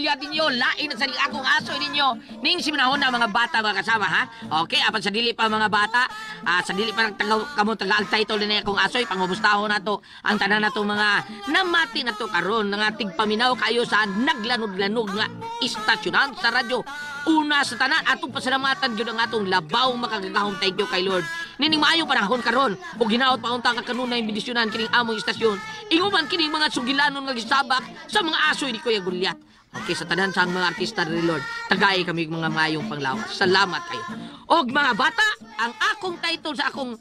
Gulyat ninyo. Lain na sa akong aso ninyo. Ning siminahon na mga bata mga kasama ha. Okay, apan sa dili pa mga bata, sa dili pa kamo taga ang title ni akong asoy, pangumustahon nato ang tanan nato mga namati nato karon nga tigpaminaw kayo sa naglanog-lanog nga istasyonan sa radyo. Una sa tanan atong pasalamatan gyud ang atong labaw makagagahom, thank you kay Lord. Nining maayong panahon karon ug hinaot pa unta nga kanunay bendisyonan kining among istasyon. Inguman kining mga sugilanon nga gisabak sa mga asoy ni Kuya Gulyat. Okay, sa tanan sa mga artista ni Lord, tagay kami mga maayong panglawas. Salamat kayo. Og mga bata, ang akong title sa akong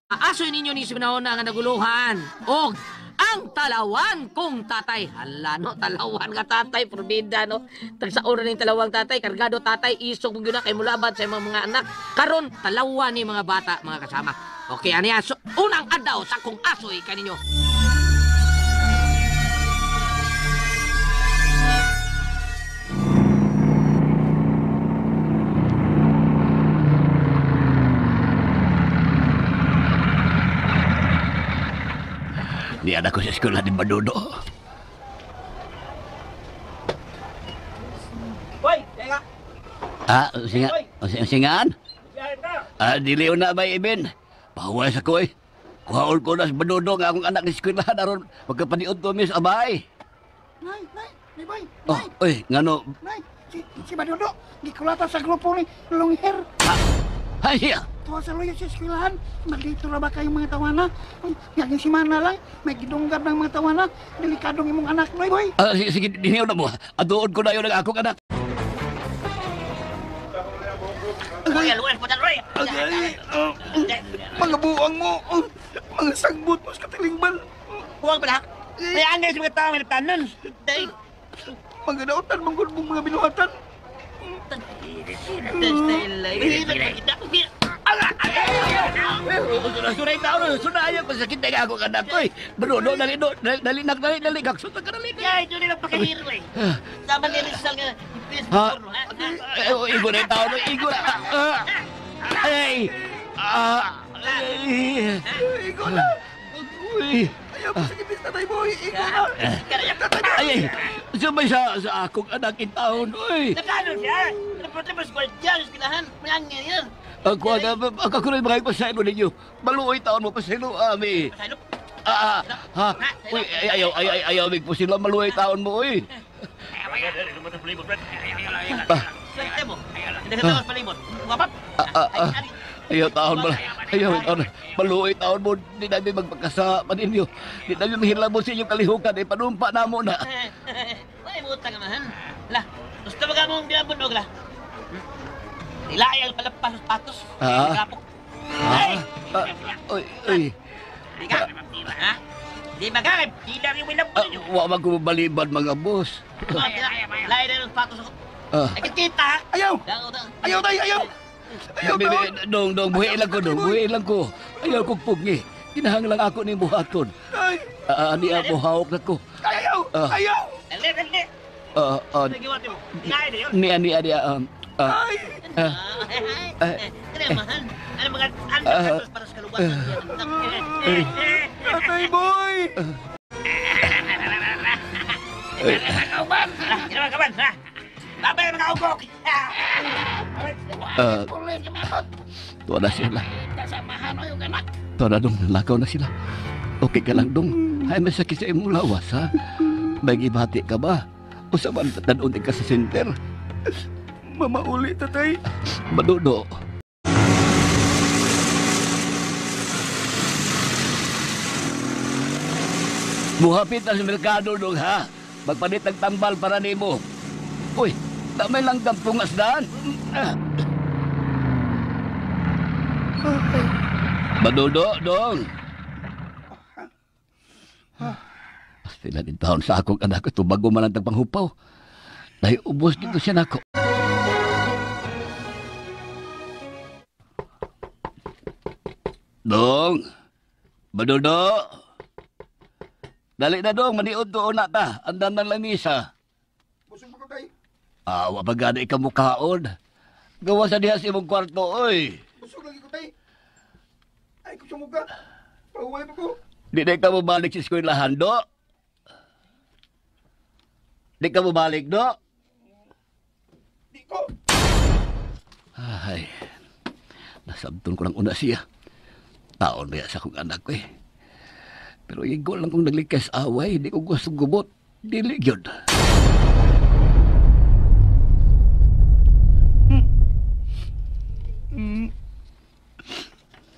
asoy ninyo ni Siminahon nga naguluhan. Og ang talawan kong tatay. Hala no, talawan nga tatay, probida no. Tagsaon na ning talawang tatay, kargado tatay, isog mo gyud na kay mulaban sa imong mga anak. Karon talawan ni mga bata, mga kasama. Okay, ano yan? So, unang adlaw sa akong asoy kaninyo. Di anak ko sa eskwela ni Madudo. Hoy, teka. Ah, singa, singaan? Ah, dili na ba ibin? Pahuway sa ko eh. Kuhaon ko na sa Madudo nga akong anak ni eskwela aron pagkapaniod ko mis abay. Nay, nay, nay, boy, Oh, nay, oy, ngano? nay, si Madudo, gikulata sa grupo ni Longher. Hay siya. Tuwa sa luya sa eskwelahan, magdito ra ba kayong mga tawana? Ngaging simana lang, may gidunggab ng mga tawana, delikadong imong anak, noy, boy. Ah, sige, sige, diniw na mo. Aduon ko na yun ang akong anak. Agay, mga buang mo, mga sagbot mo sa katilingban. Huwag ba na? May angay sa mga tao may tanon. Day. Mga dautan, manggod mong mga binuhatan. Sunay tao, sunay ako sakit na akong anak ko eh. Madudo, dali, dali, dali, dali, gaksot ka dali. Ya, ito nila pakahiro eh. Sama ni Rizal nga. Ha? Igo na yung tao, igo na. Ay! Ay! Igo na. Uy! Ayaw ko sa kibis, tatay boy. Igo na. Ay! Sumay sa akong anak in taon, uy! Nakano siya? Napatapos gwardiya sa eskwelahan. May angay yan. Ako na, ako rin mga pasaylo ninyo. Maluoy taon mo pasaylo, ami. Pasaylo? Ha? Uy, ayaw, ayaw, ayaw, mig po sila maluoy taon mo, uy. Swerte mo. Hindi ka tawas palibot. Wapap. Ayaw taon mo. Ayaw taon. Maluoy taon mo. Di namin magpagkasama ninyo. Di namin mahilabot sa inyong kalihukan. Eh, panumpa na mo na. Ay, buta ka man. La, gusto ba ka mong binabunog, la? Ilay ang palapas patos. Ah? Ay! Uy, uy. Di ka? Ha? Di ba ka? Di na rin winabon ninyo. Wa man ko mabaliban, mga boss. Lay na ng patos ako. Ay, kita! Ayaw! Ayaw, tay! Ayaw! Ayaw, taon! Dong, dong, buhi lang ko, dong. Buhi lang ko. Ayaw kong pugni. Kinahanglan ako ni buhaton. Ay! Ani ako, hawak na ko. Ayaw! Ayaw! Dali, dali! Ni, ani, ani, Ay! Ano man? Ano mga ano para sa kaluwasan? Tatay boy! Kawan! Kawan! Babay mga ugok! Tuwa na sila. Tuwa na dong, lakaw na sila. Okay ka lang dong. Ay, may sakit sa imong lawas, ha? May gibati ka ba? O sa man, tanon ka sa center? Mamauli, tatay. Madudo. Muhapit na sa merkado dong, ha? Magpalit ng tambal para nimo. Uy, damay lang kampung asdaan. Madudo, dong. Pastila din taon sa akong anak ito bago man ang tagpanghupaw. Dahil ubos dito siya nako. Dong! Madudo! Dali na dong, maniod doon na ta. Andam ng lamisa. Busog pa ko, tay. Ah, wa pa gani ka mukaon. Gawa sa diha sa imong kwarto, oy. Busog lagi ko, tay. Ay, kusog ka. Pahuway pa ko. Di na ka mabalik sa eskwelahan, do. Di ka mobalik, Do? Di ko. Ay, nasabton ko lang una siya. Taon na sa akong anak ko eh. Pero igo lang kong naglikas away, di ko gusto gubot. Dili gyud.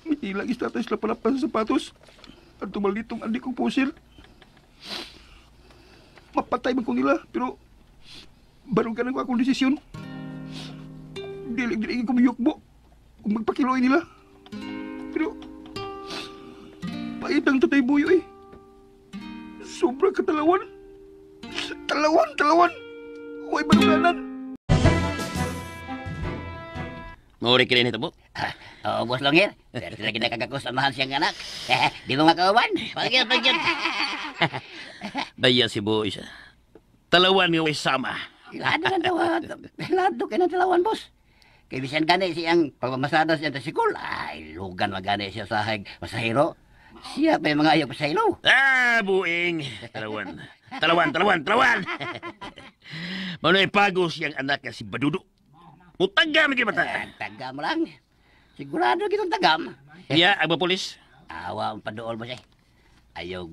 May ilang status la pala pa sa sapatos. At tumalitong andi kong pusil. Mapatay man ko nila, pero barugan ko akong desisyon. Dili-dili ko miyukbo kung magpakiloy nila. Pero paitang Tatay Buyo eh. Sobra katalawan. Talawan, talawan. Huwag baruganan. Mauri kini nito, Bu. Oo, Boss Longher. Pero sila kinakagakos amahan siyang anak. Di mo makauban. Pagyat, pagyat. Daya si Boy siya. Talawan nga way sama. Ilado ng tawa. Ilado kayo ng talawan, boss. Kay bisan gani siyang pagmamasada siya sa sikul. Ay, lugan magani siya sa masahiro. Siya pa yung mga ayaw pasahilo. Ah, buing. Talawan. Talawan, talawan, talawan. Manoy pago siyang anak nga si Badudo. Mutagam gyud mata. Tagam lang. Sigurado kitong tagam. Iya, ang pulis. Awa ang padool mo siya. Ayaw,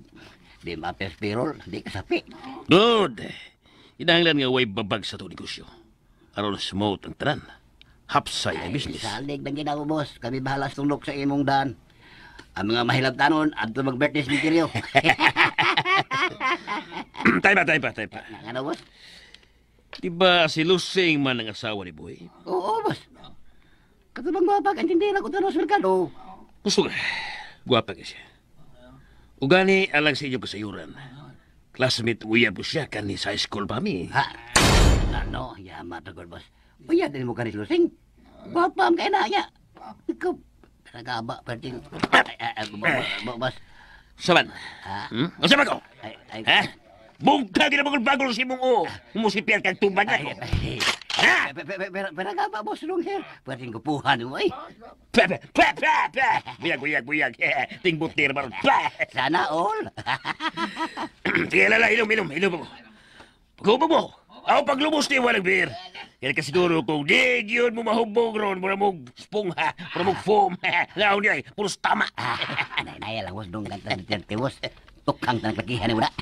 di mapespirol, di kasapi. Good. Kinahanglan nga way babag sa to negosyo. Aron smooth ang tanan. Hapsay ang business. Salig ng ginawa, boss. Kami bahala sa tunok sa imong daan. Ang mga mahilabtanon, adto mag-birthday sa misteryo. Tayo pa, tayo pa, tayo pa. Ano, boss? Diba si Lucing man ang asawa ni Boy? Oo, boss. Katubang gwapa, ang tindera ko sa merkado. Gusto ka. Gwapa ka siya. Ugani alang sa inyong kasayuran. Classmate uya po siya kani sa high school pa mi. Ha? Ano, yama to, boss. Uya din mo ka ni Lucing. Gwapa ang kaya na niya. Ikaw, nagaba, pwede. Boss. Saban? Ha? Hmm? Unsa ba ko? Ay, ay, Ha? Bungka ginabagol-bagol si mong o. Musipir kang tubag ay, ako. ay. Ha? Pero nga ba, boss, Longher? Pwedeng kupuhan mo, eh. Pa, pa, pa, pa, pa. Buyag, buyag, buyag. Tingbutir ba? Pa! Sana all. Sige, lala, inom, inom, inom mo. Pagkubog mo. Ako paglubos ni walang beer. Kaya ka siguro kung di yun mo mahubog ron, mura mong spongha, mura mong foam. Naon niya, puros tama. Naya lang, boss, dong kanta ni Duterte, boss. Tukang tanaglakihan ni mo na.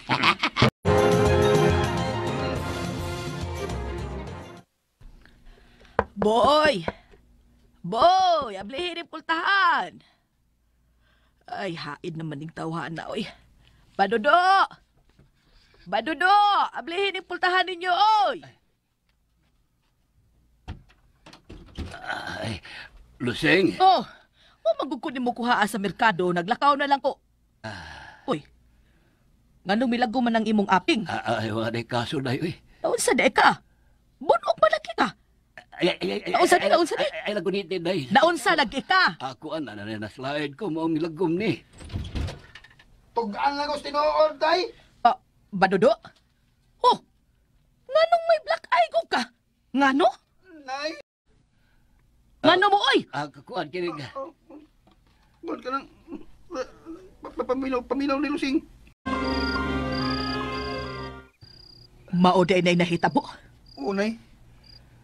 Boy! Boy! Ablihin yung pultahan! Ay, haid naman yung tawhan na, oy. Badudo! Badudo! Ablihin yung pultahan ninyo, oy! Ay, Lucing. Oh, o magugkod mo kuhaa sa merkado, naglakaw na lang ko. Uy, nganong milago man ang imong aping? Ay, wala na kaso na eh. Naunsa di ka? Bunog man lagi ka. Ay, ay, ay, ay, Naunsa di, ay, naunsa di? Ay, ay, lagunitin day. Naunsa lagi ka. Ako ana na na slide ko maong nilagom ni. Tugaan lang ko sa tinuod, tay. Ah, Badudo? Oh, nganong may black eye ko ka? Ngano? Nay. Ngano mo, oy? Ah, kuan kinig. Buwan ka lang. Paminaw, paminaw ni Lucing. Mao day nay nahitabo. Oo, nay.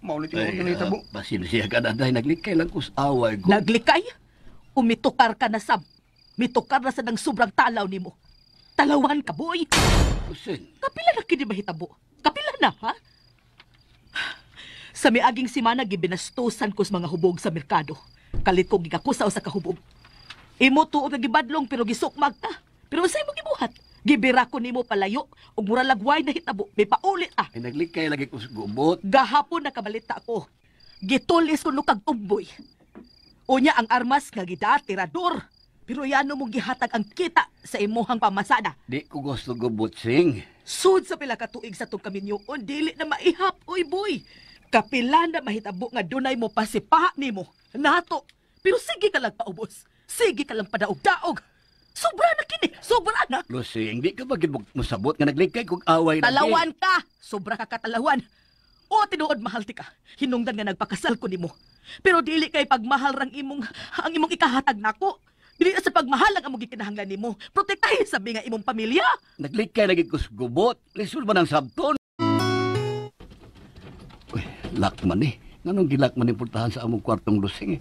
Maulit yung na nahitabo. Pasensya ka na day, naglikay lang ko sa away ko. Naglikay? Umitukar ka na sab. Mitukar na sa nang sobrang talaw nimo. Talawan ka, boy. Lucing. Kapila na kini mahitabo? Kapila na, ha? Sa miaging simana, gibinastusan ko sa mga hubog sa merkado. Kalit ko gigakusaw sa kahubog. Imo tuo nga gibadlong pero gisukmag ka. Pero sa imo gibuhat? Gibira ko nimo palayo ug mura lagway na hitabo. May paulit ah. Ay, naglikay lagi ko sa gubot. Gahapon nakabalita ko. Gitulis ko nukag tumboy. Unya ang armas nga gida tirador. Pero yano mo gihatag ang kita sa imuhang pamasada. Di ko gusto gubot, Sing. Sud sa pila ka tuig sa tong kaminyoon, dili na maihap, oy boy. Kapila na mahitabo nga dunay mo pasipaha nimo. Nato. Pero sige ka lang paubos. Sige ka lang padaog-daog. Sobra na kini, sobra na. Lucing, di ka ba gid mosabot nga naglikay kog away lagi? Talawan ka! Sobra ka katalawan. O tinuod mahal ti ka. Hinungdan nga nagpakasal ko nimo. Pero dili kay pagmahal rang imong ang imong ikahatag nako. Dili na sa pagmahal ang among gikinahanglan nimo. Protektahin sabi nga imong pamilya. Naglikay lagi ko sa gubot. Lisod man ang sabton. Gilak man eh. Nganong gilak man importanhan sa among kwartong lusing eh.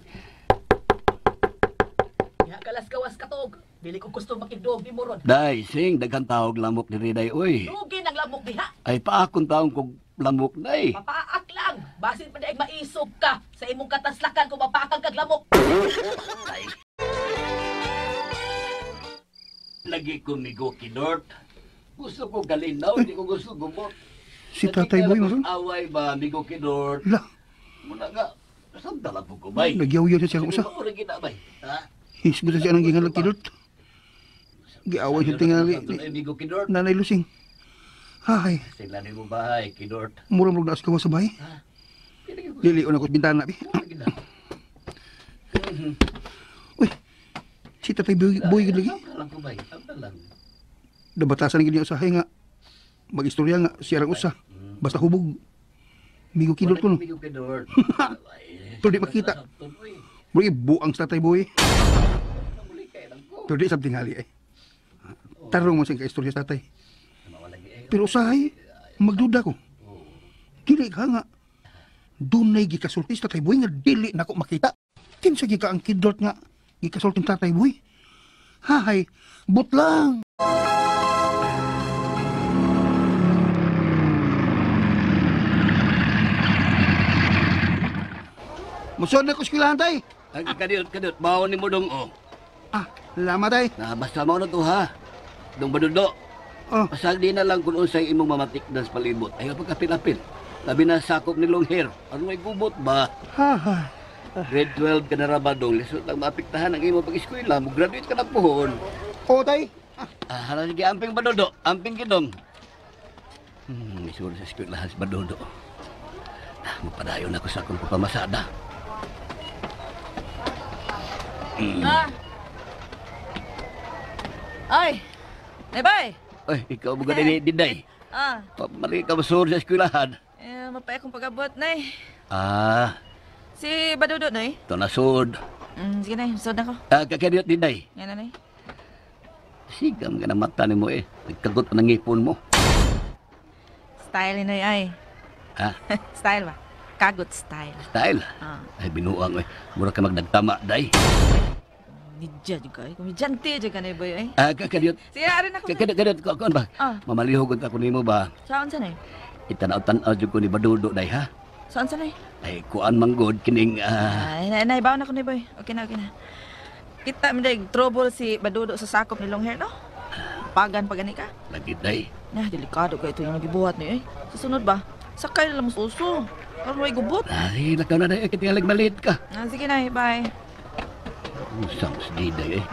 Ya kalas gawas katog. Dili ko gusto makigduog ni mo ron. Day, sing, daghang tawag lamok diri day, oy. Lugi ng lamok diha. Ay, paakong taong kog lamok day. Papaak lang. Basin pa daig maisog ka sa imong kataslakan kung mapakang kag lamok. Lagi ko migo kidort. Gusto ko galinaw, hindi ko gusto gumot. Si Tatay Boy, maron. Away ba, migo kidort. La, Muna nga, saan dala po ko, bay? nagyaw-yaw siya siyang usa. Sige, maura gina, bay. Ha? Hisbo sa siya ng gingalag kidot. Giaway siya tingali ni Ay, migo kidort. Nanay Lusing. Hay, Sila ni mo bahay, kidort. murang murang naas gawa sa bahay. Lilion ako sa bintana. Bi. Maura gina. Uy, si Tatay Boy, Boy gid lagi. Samta lang ko, bay. Samta lang. Nabatasan gid niya usahay nga. Mag-istorya nga siya rang usa. Basta hubog. Migo kidot ko no. Migo kidort. Pero di makita. Murag buang sa Tatay Boy. Pero di sab tingali eh. Tarong mo siyang kaistorya sa tatay. Pero usahay, magduda ko. Dili ka nga. Dunay gikasulti sa Tatay Boy nga dili nako makita. Kinsa gika ang kidot nga gikasulti ni Tatay Boy? Hahay, butlang. Musod na ko eskwelahan tay. Ay, kadiyot, kadiyot. Baon ni mo dong, oh. Ah, lama tay. Na, basta mo na to, ha? Dong badudo. Oh, Pasal di na lang kung unsay imong mamatik sa palibot. Ayaw pagkapil-apil. Labi na sakop ni long hair. Ano may gubot ba? hahay. Grade 12 ka na ra ba dong? Lisod lang maapektahan ang imong pag-eskwela. Mo-graduate ka na pohon. Oh, tay. Ah, hala, sige, amping badudo. Amping gidong. Isul sa eskwelahan si badudo. Ah, mapadayon ako sa akong pagpamasada. Ah. Ay. Nay bay. Ay, ikaw mo ganun Diday. Ah, Pamali ka masur sa eskwelahan. eh, mapay akong pag-abot, nay. Ah, Si Badudo, nay. ito na sud. Sige, nay. Sud na ko. Ah, kakadiyot Diday. Yan na, nay. Sigam ka na mata ni mo eh. Nagkagot pa ng ngipon mo. Style, nay, ay. Ha? Style ba? Kagot style. Style? Ah. Ay, binuang eh. Mura ka magdagtama, day. Nidya, di ka. ay. Komedyante, di ka, nay, boy, ay. Ah, kakadiyot. Sige, arin ako. nay. Kakadiyot, kuan ba? Ah. Mamalihog ako nimo ba? Saan sa, nay? Itanaw-tanaw jud ko ni Badudo, day, ha? Saan sa, nay? Ay, kuan manggod, kining, ah... Ay, nay, nay, baon ako, nay, boy. Okay na, okay na. Kita, mi day, trouble si Badudo sa sakop ni Long Hair, no? Pagan pa gani ka. Lagi, day. Nah, delikado ka ito yung nagibuhat niyo, eh. Susunod ba? Sakay na lang mas uso. Karon way gubot. Ay, lakaw na, day. Kitingalig maliit ka. Ah, sige na, bye. Usang sa diday, eh.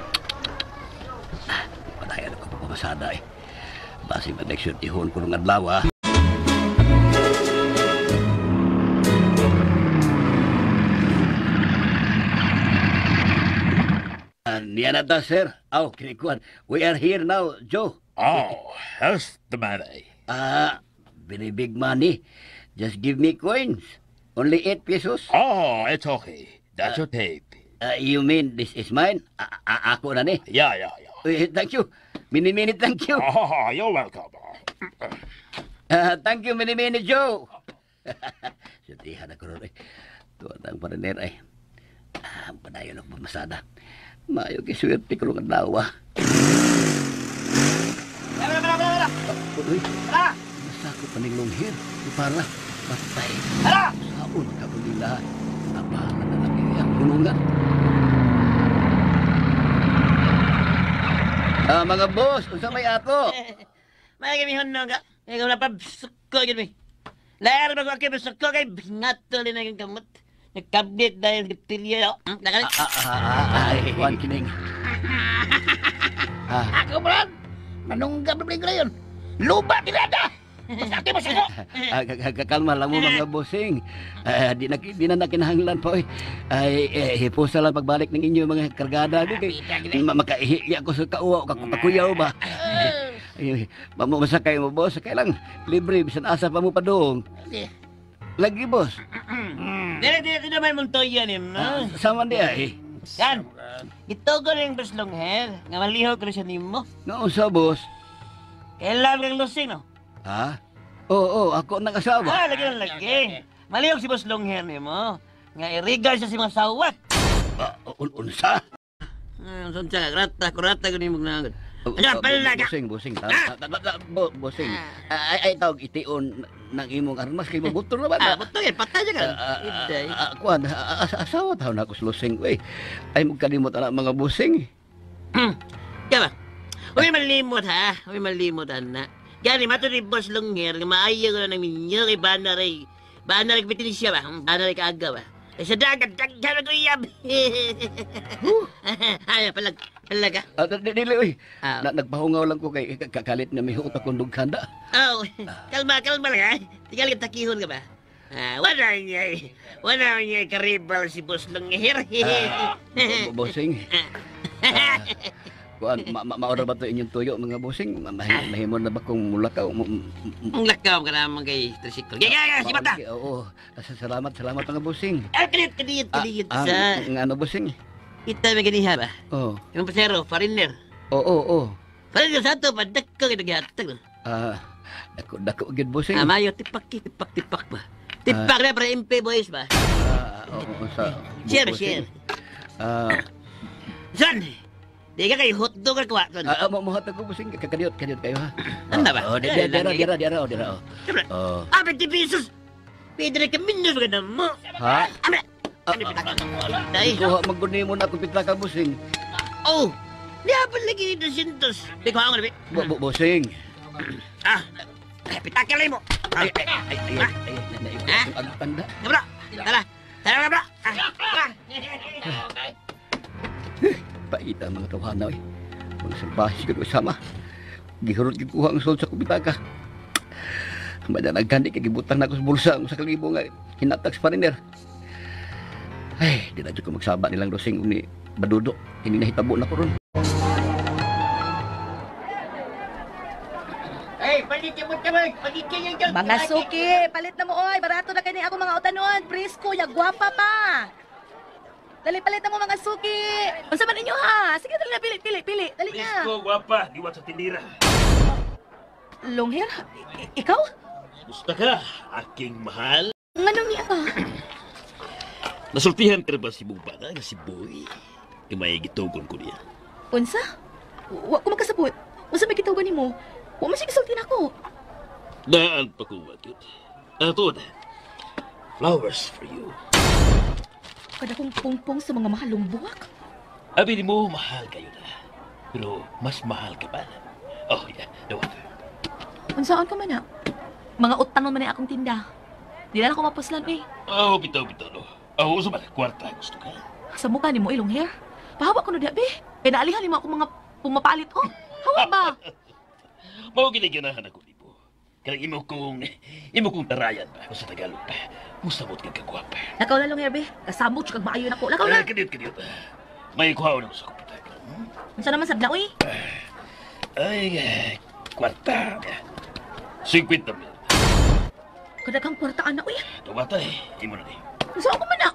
Ah, padayon ako pamasada, eh. Basi ma-next ihon ko ng adlaw, ah. Niya na ta, sir. Aw, kinikuan. We are here now, Joe. Oh, how's the money? Ah, very big money. Just give me coins. Only 8 pesos. Oh, it's okay. That's your tape. You mean this is mine? Ako na ni. Yeah. Eh, thank you. Many, many thank you. Oh, you're welcome. Thank you, many, many, Joe. Sutihan ako ron eh. Tuwan ang pariner ay. Ah, padayon ako pamasada. Maayo kay swerte ko ng adlaw, ah. Uy, masakop pa ning long hair. Para, patay. Saon ka ko nila. Abahan na lang iyang gunungan. Ah, mga boss, unsa may ato? May gamihon no ka. Ikaw na pa suko gid mi. Lair ba ko kay suko kay bingato ni nang kamot. Nagkabit dahil giptilya. Nakali. Ay, kuan kining. Ako, Brad. Manunggab na ko yun. Luba, tirada! Basta mo sako! Ah, kalma lang mo mga bossing. Ah, di na nakinahanglan pa oy. Ay, eh, hipusa lang pagbalik ng inyo mga kargada di kay makaihi ako sa kauwa o kakuyaw ba. Ay, masakay mo boss, sakay lang libre bisan asa pa mo padung. Lagi boss. Dili dili naman mong toyo ni mo. Ah, sama di ay. Kan. Gitugo ning boss long hair. Nga malihok ko siya nimo. Nga unsa boss? Kailan kang lusing no? Ha? Oo, ako nang asawa. Ah, lagi lang lagi. Malihok si Boss Longhair nimo. Nga irigal siya sa mga sawat. Unsa? Unsa ka grata, kurata gud nimo gnangod. Ano pala ka? Busing, busing. Busing. Ay tawag tion ng imong armas kay mabutol na ba? Butol yan, patay siya ka. Iday. Kuan, asawa taon na ako sa lusing, uy. Ay magkalimot na mga busing. Kaya ba? Uy, malimot ha. Uy, malimot, ana. Gani, mato ni Boss Longhair, maayo ko na ng minyo kay Banaray. Banaray bitin siya ba? Banaray kaaga ba? Eh, sa dagat, daghan na iyab. Ay, palag, palag ah. Dili, uy. Nagpahungaw lang ko kay kakalit na may huot akong dugkanda. Oh, kalma, kalma lang ha. Tinggal ka takihon ka ba? Wala niya karibal si Boss Longhair. Bossing. Kuan, maora ba ito inyong tuyo, mga bossing? Mahimo na ba kung mulakaw? Mulakaw ka naman kay tricycle. Gaya, si bata! Oo, salamat, salamat mga bossing. Ah, kaliyot, kaliyot, kaliyot sa... Ang ano, bossing? Kita may ganiha ba? Oo. Yung pasero, foreigner. Oo, oo. Foreigner sa ato, padako kayo naghatag. Dako, dako, gid, bossing. Mayo, tipak, tipak, tipak ba? Tipak na para MP boys ba? Oo, sa... Share, share. Son! Di ka kayo hotdog ka kuha, son. Muhat ako, bossing. Kakadiyot, kadiyot kayo, ha? Ano ba? Oh, dira, dira, dira, dira, oh. 20 pesos! Pwede na kami nyo, maganda mo. Ha? Ay. Kuha, maggunay mo na akong pitla ka, bossing. Oh! Di lagi ni 200. Di ko ako na, Bossing. Pitaka lang mo. Ay, ay, ay, ay, ay, ay, ay, tanda. Bro, tara. Tara, bro. Paita mga tawhana, eh. Mga salbahe ko sama. Gihurot gikuha ang sol sa kubitaka. Madanagani kay gibutang na ako sa bulsa ang sa kalibo nga hinatag sa pariner. Ay, di na ko magsaba nilang dosing ni Badudo. Hindi na hitabo na ko ron. Ay, palit mo tamag, palit kayo dyan. Mga suki, palit na mo oy, barato na kani ako mga utanon, presko, ya gwapa pa. Dali, palit na mo mga suki. Unsa man inyo ha? Sige, dali na, pili, pili, pili. Dali na. Presko, gwapa, diwat sa tindira. Longhair, ikaw? Gusto ka, aking mahal. Nganong niya ka? Nasultihan ka na ba si Bubana nga si Boy? Yung may gitugon ko niya. Unsa? Wa ko makasabot. Unsa may gitugon nimo? Wa man siya gisulti nako. Daan pa ko, wakit. Tuod. Flowers for you. Kada kong pungpong sa mga mahalong buwak. Abi mo, mahal kayo na. Pero mas mahal ka pa. Oh, yeah. The water. Unsaan ka man na? Mga utanon man na akong tinda. Di na ako mapuslan, eh. Oh, bitaw, bitaw, no. Oh, uso ba? Kwarta, gusto ka? Sa mukha ni mo, ilong hair. Pahawa ko na diya, be. Kaya naalihan ni mo akong mga pumapalit, oh. Hawa ba? Mao giniganahan ako, di po. Kanang imo kong tarayan ba? Kung sa Tagalog pa. Musamot kang kagwapa. Lakaw na long hair, be. Kasamot kag maayo na ko. Lakaw na. Kadiyot, kadiyot. May kuhaon ako sa kumpitak. Unsa naman sabna, uy? Ay, kwarta. 50,000. Kadaghang kwarta, ana, uy. Tumata, eh. Imo na ni. Unsa ako man na?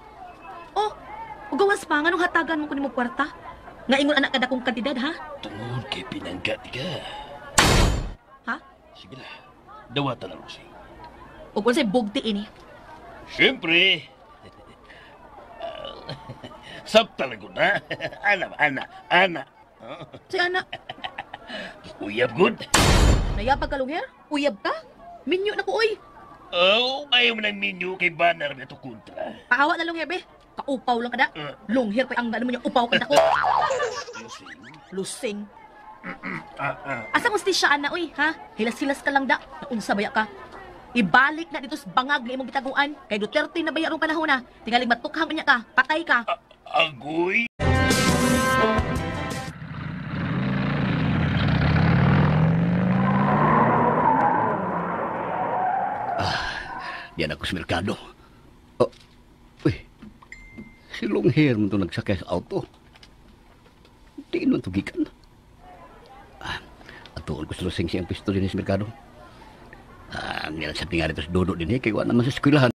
Oh, ugawas pa nga nung hatagan mo ko nimo kwarta. Nga ingon anak kada kong kantidad, ha? Tungod kay pinangga ka. Ha? Sige na. Dawatan na, Lucy. Ug unsay bugti ini? Siyempre. Sabta lang ko na. Ana, ana, ana. Si ana. Uyab good. Nayabag ka, Longhair? Uyab ka? Minyo na ko, oy. Oh, ayaw mo ng minyo kay Banner na ito kontra. Pahawa na, Longhair, be. Kaupaw lang kada. Longhair pa ang ano mo niya, upaw ka ko. Lusing. Lusing. Asa mo siya, ana, oy, ha? Hilas-hilas ka lang da. Naunsa baya ka? Ibalik na dito sa bangag na imong gitaguan. Kay Duterte na baya rong panahon na. Tingaling matukhang niya ka. Patay ka. Agoy! Diyan ako sa merkado. Oh, uy, si Longhair mo ito nagsakay sa auto. Di naman ito gikan. Atuon ko sa lusing siyang pisto din sa merkado. Ang nilang sa tingali ito sa dodo din eh, kaya wala naman sa eskwelahan.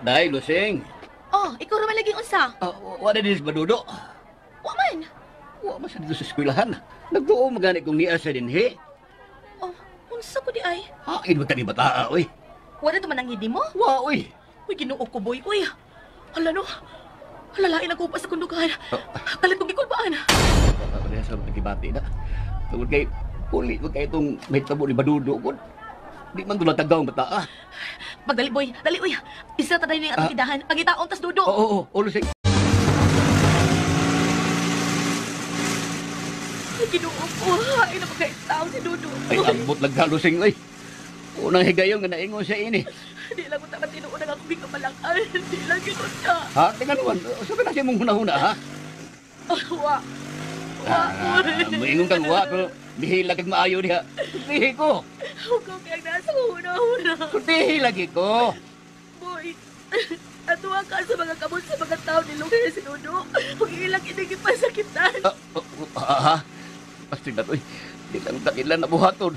Day, Lusing. Oh, ikaw raman laging unsa? Wala din sa badudo. Wa man. Wa man sa dito sa eskwelahan. Nagtuo magani kong niya sa dinhi. Oh, unsa Unsa ko di ay? Hain ba ka ni bata, oy? Wala to man ang hidi mo? Wa, oy. Uy, Ginoo ko, boy. Uy, hala no. Hala, lain ako pa sa kundukan. Kalit kong gikulbaan. Ako na sa nagibati na. Tungod kay, uli mo kay itong may tabo ni Badudo ko. Di man doon natagaw ang bata, ah. Pagdali, boy. Dali, uy. Isa taday ni atong tindahan. Pagitaon tas Dudo. Oo, oo, oo. Ay, Ginoo ko. Ay, napakaitaw si Dudo. Ay, ambot lang ka, Lusing, oy. Unang higayon nga naingon siya ini. Di lang ko tamat tinuod ang akong gikamalangan. Di lang ginoo siya. Ha? Tingnan naman. Sabi na siya mong huna-huna, ha? Wa. Wa, boy. Moingon kang wa, pero bihila kag maayo diha. Sultihi ko. Huwag kang nasa huna-huna. Sultihi lagi ko. Boy, atuwa ka sa mga kamot sa mga tao ni Lungher si Dudo. Huwag ilang inigipasakitan. Ha? Pastig na to, eh. Di lang takilan na buhaton.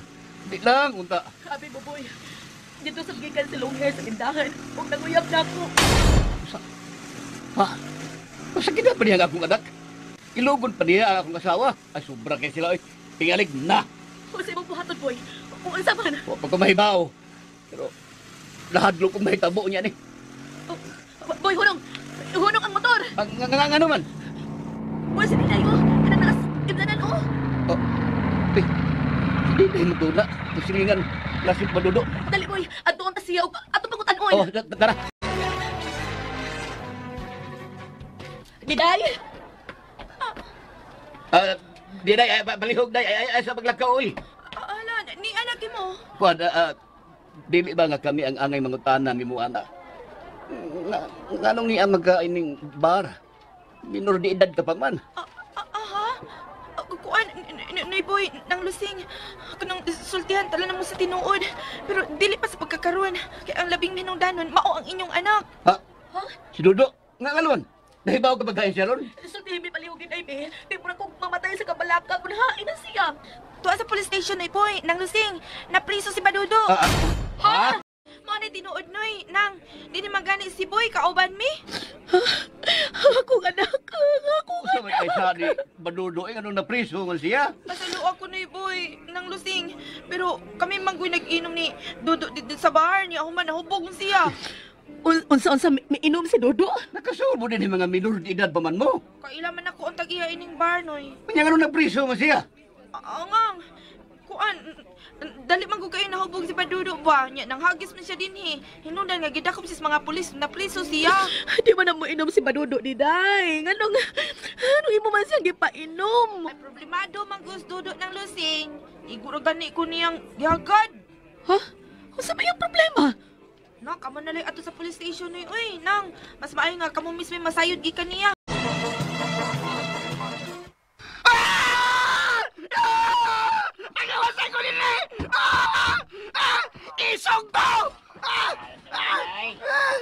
Di lang, unta. Sabi mo, boy, dito sa gikan si Longhair sa tindahan. Huwag nanguyab na ako. Ha? Masakit na pa niya ang akong anak. Ilugon pa niya ang akong asawa. Ay, sobra kayo sila, oy. Tingalig na. Huwag sa imong buhaton, boy. Huwag sa man. Huwag pa ko mahibaw. Pero, lahadlo kong mahitabo niya ni. Oh, boy, hunong. Hunong ang motor. Ang nga naman. Boy, si Dinay, oh. Kanang naas, imdanan, oh. Oh, uy. Si Dinay mo doon na. Kusilingan, lasip madudo. Dali, boy. Adtoon ta siya. Atong pangutan-on. Oh, tara. Diday! Diday, balihog, day. Ay, sa paglakaw, oy. Ala, ni anak mo. Kuan, dili ba nga kami ang angay mangutana ni mo, anak? Nganong niya magkaining bar? Minor di edad ka pa man. Aha? Kuan, nay boy, nang lusing. Kanang sultihan tala na mo sa tinuod. Pero dili pa sa pagkakaroon. Kaya ang labing minungdanon, mao ang inyong anak. Ha? Si Dudo? Nga nga naman? Nahibaw ka pagkain siya ron? Sultihin mi palihog din ay, me. Di mo na kong mamatay sa kabalaka kung hain na siya. Tuwa sa police station, nay boy, nang lusing. Napriso si Badudo. Ha? Mao na tinuod, noy. Nang, di ni magani si boy, kauban mi. Akong anak, akong anak. Sa may kaysa ni Badudo, eh, anong napriso nga siya? Pasalo ako, noy boy, nang lusing. Pero kami manggoy nag-inom ni Dudo dito sa bar niya. Human, nahubog siya. Unsa-unsa, miinom si Dudo? Nakasulbo din yung mga minor de edad pa man mo. Kaila man ako ang tag-iya ining bar, noy. Kanya nga nung napriso mo siya? Angang, kuan, dali man ko kayo nahubog si Badudo ba? Nya, nanghagis man siya dinhi. Hinungdan nga gidakop siya sa mga pulis, napriso siya. Di man na mo inom si Badudo ni Day. Nganong, anong imo man siyang gipainom? Ay, problemado man gus Dudo ng lusing. Iguro gani ko niyang gihagad. Ha? Unsa may ang problema? Nang, kamo na lang ato sa police station noy. Uy, nang, mas maayo nga kamo mismo masayod gikan niya. Pagawasan ko nila! Isog ko!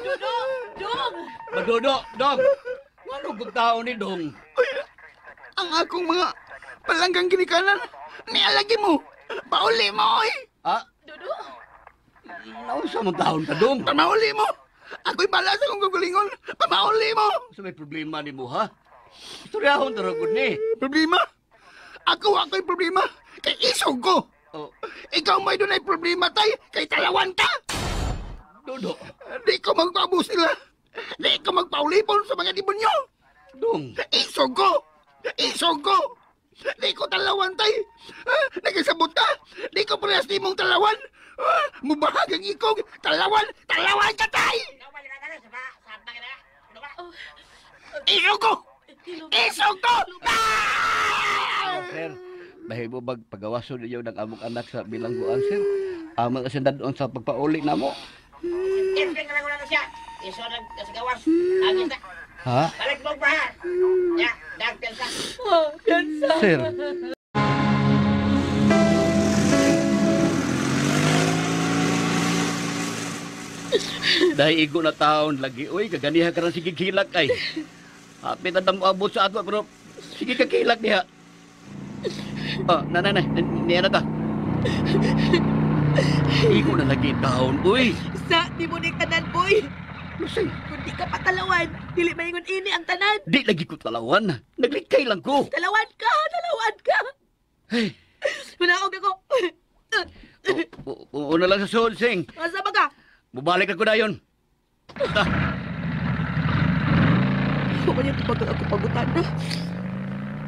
Dudo! Dong! Badudo, Dong! Ano kung tao ni Dong? Uy, ang akong mga palanggang ginikanan, nialagi mo! Pauli mo, oy! Ha? Dudo? Nausa mong taon ka, Dong? Pamauli mo! Ako'y bala sa kong gugulingon! Pamauli mo! Sa may problema ni mo, ha? Istoryahon taragod ni. Problema? Ako ako'y problema! Kay isog ko! Oh. Ikaw may doon ay problema, tay! Kay talawan ka! Dodo! Di ko magpaabos nila! Di ko magpaulipon sa mga demonyo! Dong! Isog ko! Isog ko! Di ko talawan, tay! Nagisabot ka! Di ko parehas di mong talawan! Mubahag ang ikog! Talawan! Talawan ka, tay! Isog ko! Isog ko! Sir, dahil mo bag pagawaso ninyo ng among anak sa bilangguan, sir? Amang asendad doon sa pagpauli na mo. Ha? Sir. Dahil igo na taon lagi, uy, kaganiha ka rin sige kilak ay. Hapit na mo abot sa ato, pero sige kakilak niya. Oh, nanay, niya na ta. Igo na lagi taon, uy. Sa, di mo ni tanan, boy. Lusay. Kung di ka patalawan, dili maingon ini ang tanan. Di lagi ko talawan. Naglikay lang ko. Talawan ka, talawan ka. Hey. Manaog ako. Oh, Una lang sa suod, Sing. Asa ba ka? Bubalik ako dayon. Ta. Huwag niya tubag ang ako pagutan na.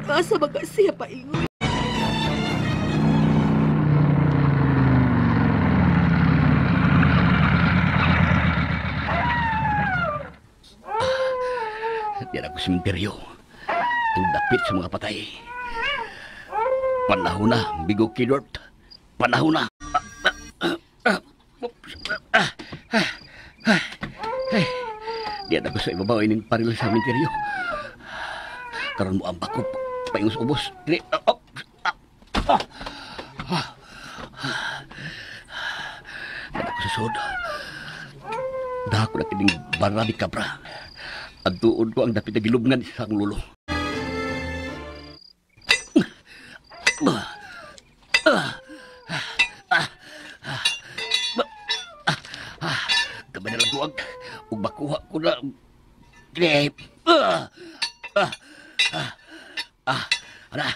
Asa ba ka siya paingon? Diyan ako sementeryo. Ang dapit sa mga patay. Panahon na, Bigo Kidort. Panahon na. Diyan ako sa ibabaw ining paril sa sementeryo. Karon mo ang bako paingos ubos. Dili. Diyan ako sa sud. Dako na kining bara ni kabra. Adtuon ko ang dapit na gilubngan sa akong lulo. Kamay na lang duwag. Ug makuha ko na. Ana,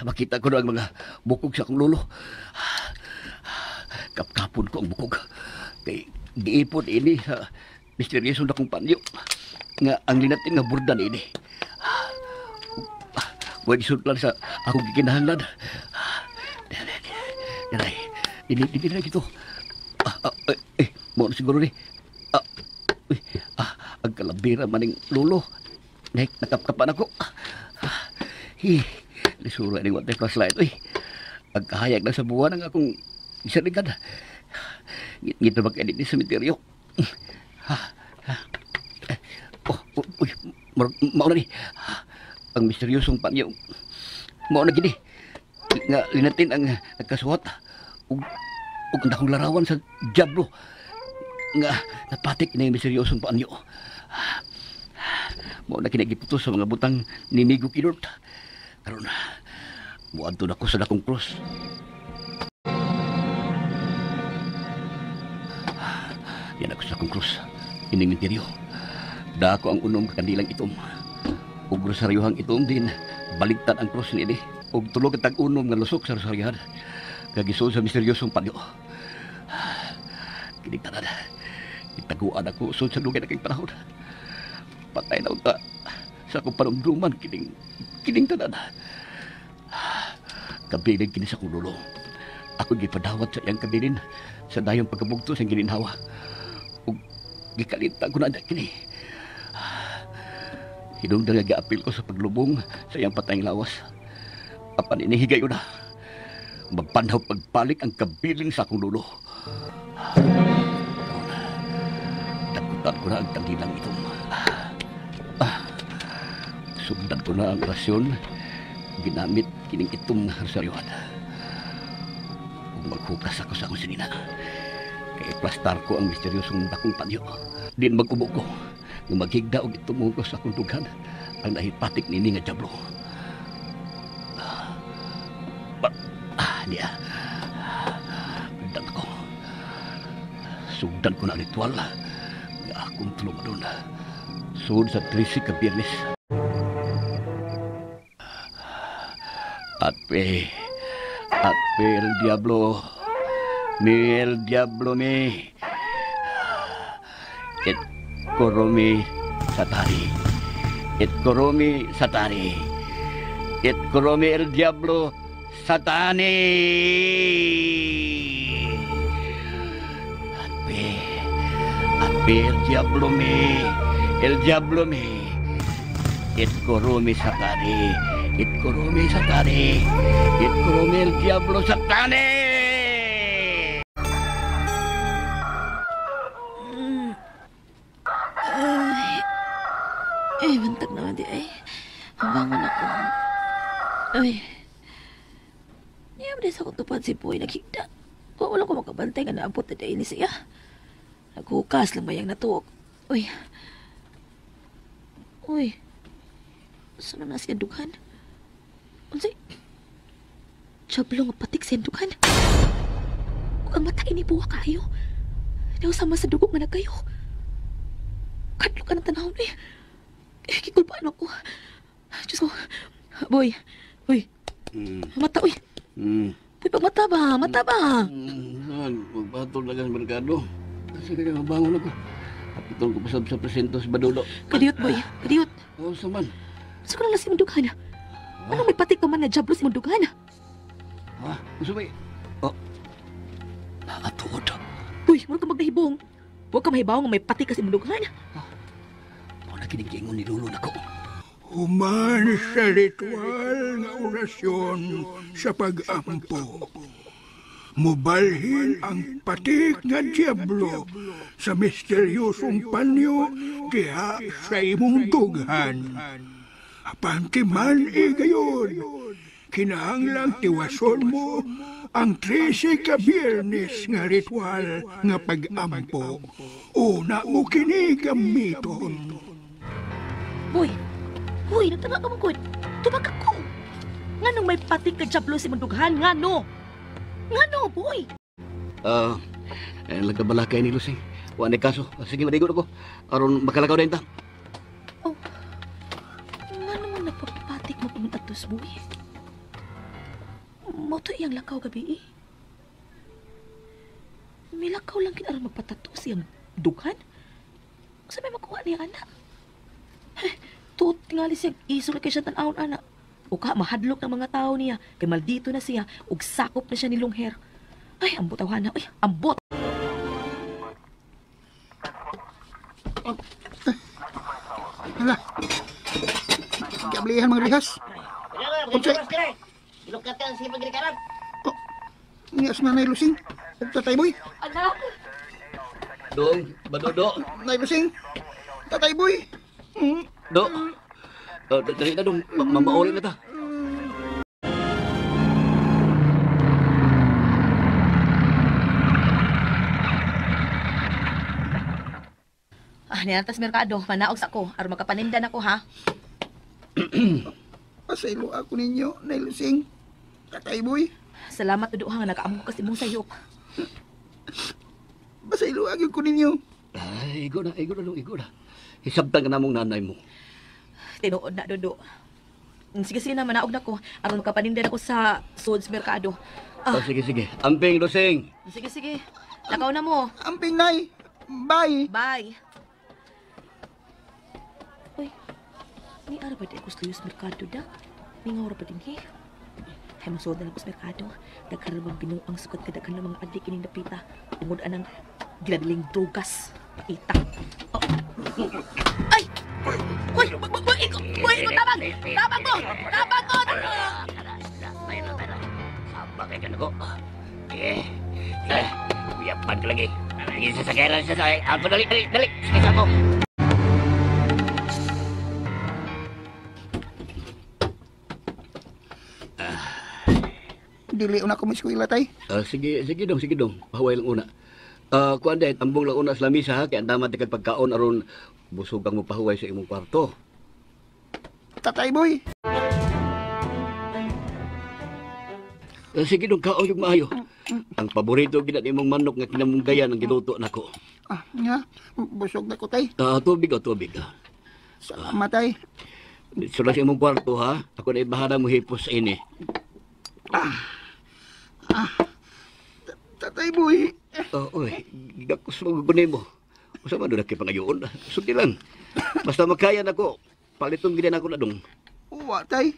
makita ko na ang mga bukog sa akong lulo. Kapkapon ko ang bukog. Kay giipon ini sa misteryoso na kong panyo. Nga ang linatin nga burdan ini. Huwag isudlan sa akong gikinahanglan. Dali, dili na gito. Mo na siguro ni. Ang kalabira maning lulo. Nakapkapan ako. Lisuro ini water flashlight. Uy, ang kahayag na sa buwan ang akong isaligan. Ngito ba kayo di sementeryo? Uy, mauna ni. Ang misteryosong panyo. Mauna gini. Nga linatin ang nagkasuhat. Ug ang dakong larawan sa diablo. Nga napatik na yung misteryosong panyo. Mauna kini giputos sa mga butang ni Migo Kidort. Karon, muadto na ko sa dakong cross. Yan ako sa dakong cross. Ining misteryo. Dako ang unom kandilang itom. Ug rosaryohang itom din, baligtad ang cross niini. Ug tulo ka tag-unom nga lusok sa rosaryohan. Kagisuod sa misteryosong panyo. Kining tanan, itaguan ako usod sa dugay na kay panahon. Patay na unta sa akong panumduman kining tanan. Kabilin kini sa akong lulo. Ako gipadawat sa iyang kabilin sa dayong pagkabugto sa iyang gininhawa. Ug gikalinta ko na kini. Hinungdan nga giapil ko sa paglubong sa iyang patayng lawas. Apan inihigay ko na. Magpanhaw pagpalik ang kabilin sa akong lulo. Takutan ko na ang kandilang itom. Sundan ko na ang rasyon ginamit kining itom nga rosaryohan. Ug maghukas ako sa akong sinina. Kay plastar ko ang misteryosong dakong panyo. Din mag-ubo ko. Nga maghigda og itumong ko sa akong dughan ang nahipatik nini nga diablo. Niya. Sugdan ko. Sugdan ko na ang ritual nga akong tulumanon. Sud sa 13 ka Biyernes. Atpe, atpe el diablo, mi el diablo mi. Et koromi satani. Et koromi satani. Et koromi el diablo satani. Atpe, atpe el diablo mi, el diablo mi. Et koromi satani. Et koromi satani. Et koromi el diablo satani. Ay, bantag naman di ay. Bangon ako. Ay. Niyam din sa kutupad si Boy naghigda. Wala ko makabantay nga naabot na dahil ni siya. Naghukas lang bayang natuog. Uy. Uy. Saan na siya dughan? Unsay? Diablo nga patik siya dughan. Ug ang mata ini buwa kayo. Daw sama sa dugo man na kayo. Kadlo ka ng tanaw ni. Kikulpaan ako. Diyos ko. Boy. Uy. Mata, uy. Uy, pagmata ba? Mata ba? Magpatol na ka sa merkado. Kasi kaya mabangon ako. Apitong ko pasab sa presinto sa Badudo. Kadiyot, boy. Kadiyot. Oo, saman. Sa ko na lang si Mundughan. Anong may patik pa man na jablo si Mundughan? Ha? Gusto ba? Oh. Nakatuod. Uy, huwag ka magnahibong. Huwag ka mahibaw nga may patik ka si Mundughan. Mao na kinigingon ni Lolo nako. Human sa ritual nga orasyon sa pag-ampo. Mubalhin ang patik nga diablo sa misteryosong panyo diha sa imong dughan. Apan man igayon, kinahanglang tiwason mo ang 13 ka Biyernes nga ritual nga pag-ampo. Una mo kini gamiton. Boy, hoy, nagtanga ka mong. Tubag ako. Nganong may patik ka diablo si Mundughan? Ngano? Ngano, boy? Lagkabalakay ni Lusing. Wa ni kaso. Sige, madigo ako. Aron makalakaw din ta. Oh, ngano man nagpapatik mo pamuntatos, boy? Mo to iyang lakaw gabi, eh. May lakaw lang kinaron magpatatos iyang dughan. Sa may makuha niya, anak? Tuot tingali siya, iso na kay siya tan-awon, anak. O ka, mahadlok ng mga tao niya. Kay maldito na siya, ug sakop na siya ni Longher. Ay, ambot awhana. Ay, ambot! Hala. Gablihan mga rihas. Unsay? Oh, niyas na Nay Lusing. Tatay Boy. Anak! Dong, Badudo. Nay Lusing. Tatay Boy. Do. Dali na dong, mamauli na ta. Ah, niantas merkado, manaog sa ko. Aron makapaninda na ko, ha? Pasaylo ako ninyo, Nay Lusing. Tatay Boy. Salamat, Dudo, ha, nga nakaamgo kasi mong sayop. Pasaylo agyo ko ninyo. Ay, igo na, dong, igo na. Hisabtan ka na mong nanay mo. Tinuod na, Dudo. Sige, sige na, manaog na ko. Aron makapaninda na ko sa Sods Merkado. Ah. Oh, sige, sige. Amping, Lusing. Sige, sige. Lakaw na mo. Amping, Nay. Bye. Bye. Uy, ni ara ba di ako sa merkado da? Mingaw ra ba din, he? Ay, masuod na lang ko sa merkado. Daghan ra bang binuang sukat kadaghan ng mga adik ining dapita. Tungod anang ginadiling drugas. Paita. Oh. Ay! Uy! Uy! Tabang! Tabang ko! Tabang ko! Sabak ka na ko. Uyapan ka lagi. Lagi sa sakay lang sa sakay. Ako, dali, dali, dali. Sakay sa ako. Dili una ko eskwela, tay. Sige, sige dong, sige dong. Pahuway lang una. Kuan dahil, tambong lang una sa lamisa, ha? Kaya ang damat kag pagkaon aron busog ang mapahuway sa imong kwarto. Tatay Boy. Sige dong, kaon yung maayo. Ang paborito gid na imong manok nga kinamunggayan ang giluto nako. Ah, nga. Busog na ko, tay. Tubig o tubig. Salamat, tay. Sula sa imong kwarto, ha? Ako na ibahala mo hipos sa ini. Tatay Boy. Oy, gakos mo gunin mo. Usa man doon pangayoon. Sulti lang. Basta makaya nako. Paliton gid nako na dong. Uwa, tay.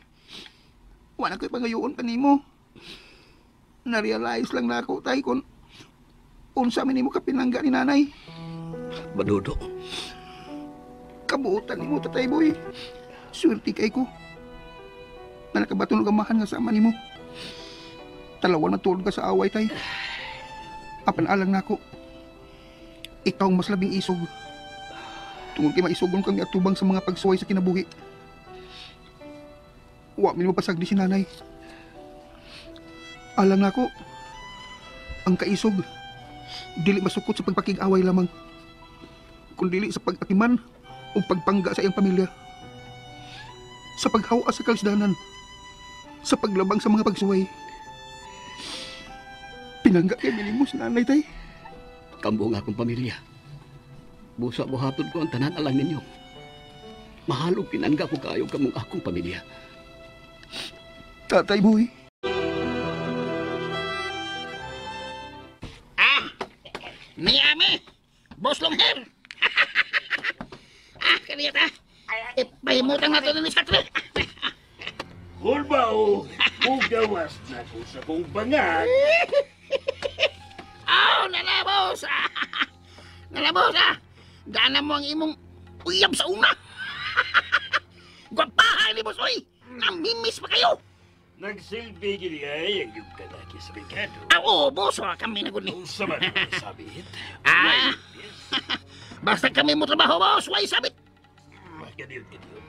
Wa na ko'y pangayoon pa nimo. Na-realize lang na ako, tay, kung unsa man nimo kapinangga ni nanay. Badudo. Kabuotan nimo, Tatay Boy. Swerte kay ko. Na nakabaton og amahan nga sama nimo. Talawan matulog ka sa away, tay. Apan alang nako. Ikaw ang mas labing isog. Tungod kay maisugon kang atubang sa mga pagsuway sa kinabuhi. Wa mi mapasagdi si nanay. Alang nako, ang kaisog dili masukot sa pagpakig-away lamang, kun dili sa pag-atiman o pagpangga sa iyang pamilya. Sa paghawa sa kalisdanan, sa paglabang sa mga pagsuway. Pinangga kay minimo si nanay, tay. Kambo ang akong pamilya. Busa buhaton ko ang tanan alang ninyo. Mahal og pinangga ko kaayo kamong akong pamilya. Tatay Boy. Miami! Boss Longhair! Ah, kaniya ta. Ipahimutan na ito ni Satre. Kulbao, mugawas na ko sa kong bangag. Oh, nalabos! Nalabos, ah! Dana mo ang imong uyab sa una. Gwapahay ni boss, oy! Namimiss pa kayo! Nagsilbi gini ay ang iyong kalaki sa bigado. Ah, oo, boss, ah, kami na gud ni. Unsa man ang sabit? Ah. Basta kami mo trabaho, boss, way sabit. Ganyan, ganyan.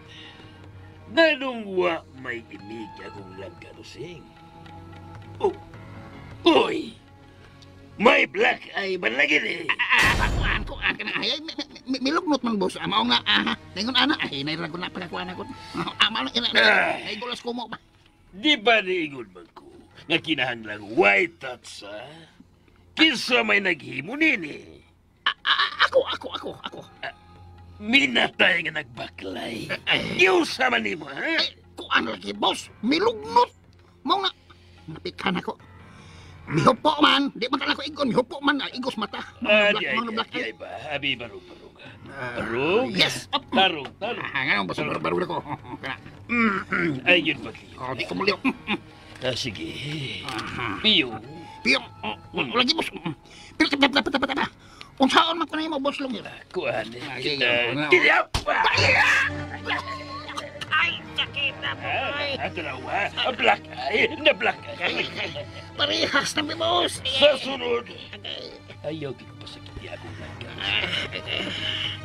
Nganong wa may imig akong langkarusing? Oh, uy! May black eye man lagi ni. Ah, kuan, kuan ka na. Ay, milugnot man, boss. Mao nga, ningon ana, ay, nairang ko na pagkakuan ako. Ah, mao na, naigulas ko mo ba? Di ba niingon man ko nga kinahanglang white touch, ha? Kinsa may naghimo nini? Ako. Minatay nga nagbaklay. Giusa man nimo, ha? Ay, kuan lagi, boss. Milugnot. Mao na, napikan ako. Mihupo man, di man talaga ko igon, mihupo man, igos mata. Di ay ba? Abi, barug, barug. Barug? Yes. Tarog, tarog. Ah, ngayon, basta barug, barug ako. Ay, yun ba kayo? Oh, di ko muliw. Sige. Piyo. Piyo. Lagi, boss. Pero, tapa. Unsaon man ko na yung boss lang. Kuan. Kita. Ay, sakit na po. Dalawa. Black eye. Na black eye. Parehas na, boss. Sa sunod. Ayaw ginapasakiti akong langga.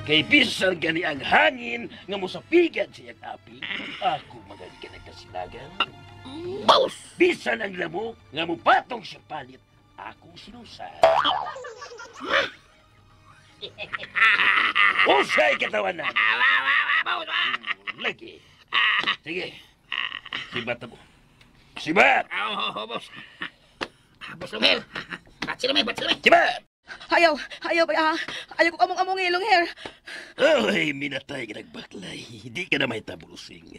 Kay bisan gani ang hangin nga mosapigan sa iyang api, ako magani nagkasinagan. Boss! Bisan ang lamok nga mupatong siya palit, akong sinusan. Usay katawan na! Lagi. Sige. Sibat na mo. Sibat! Oo, boss. Boss Longhair. Bat sila may, bat sila may. Sibat! Ayaw, ayaw, ayaw ko among-among Longhair. Ay, minatay ka nagbaklay. Hindi ka na may tabulusing.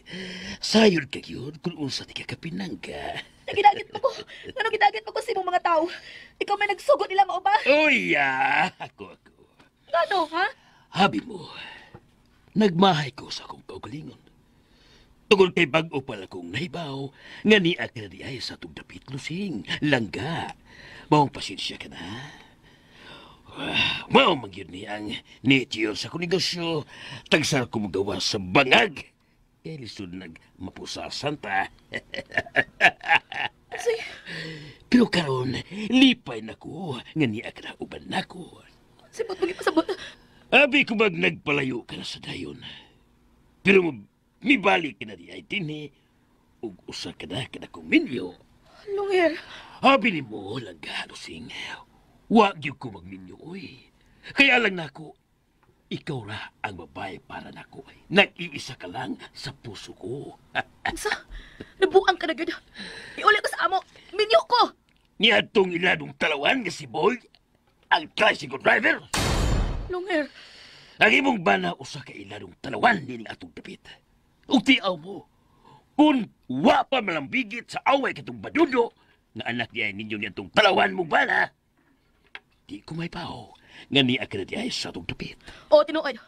Sayon ka yun kung unsa di ka kapinangga. Nagidagit mo ko. Ngano gidagit mo ko sa imong mga tao? Ikaw may nagsugot nila mao ba? Uy, ako. Ngano, ha? Habi mo, nagmahay ko sa akong kaugalingon. Tungod kay bag-o pala kong nahibaw, nga niya ka na di ay sa atong dapit lusing, langga. Maong pasensya ka na. Mao man gyud ni ang nitiyon sa akong negosyo, tagsar ko magawa sa bangag. Kaya lisod nagmapusasan ta. Pero karon, lipay na ko, nga niya ka na uban na ko. Sibot mo gipasabot. Abi ko mag nagpalayo ka na sa dayon. Pero mibalik ka na di ay dinhi, ug usa ka na kanakong minyo. Longhair. Abi ni mo, langga, lusing. Wa gyud ko magminyo, oy. Kaya lang nako, ikaw ra ang babae para nako. Nag-iisa ka lang sa puso ko. Unsa? Nabuang ka na gyud. Iuli ko sa amo. Minyo ko. Niadtong iladong talawan nga si Boy, ang tricycle driver. Longhair. Ang imong bana usa ka iladong talawan nining atong dapit. Ug tiaw mo, kung wa pa malambigit sa away katong badudo, nga anak niya ninyo niadtong talawan mong bana, di ko may pao nga niya ka na di ay sa atong dapit. Oo, tinuod.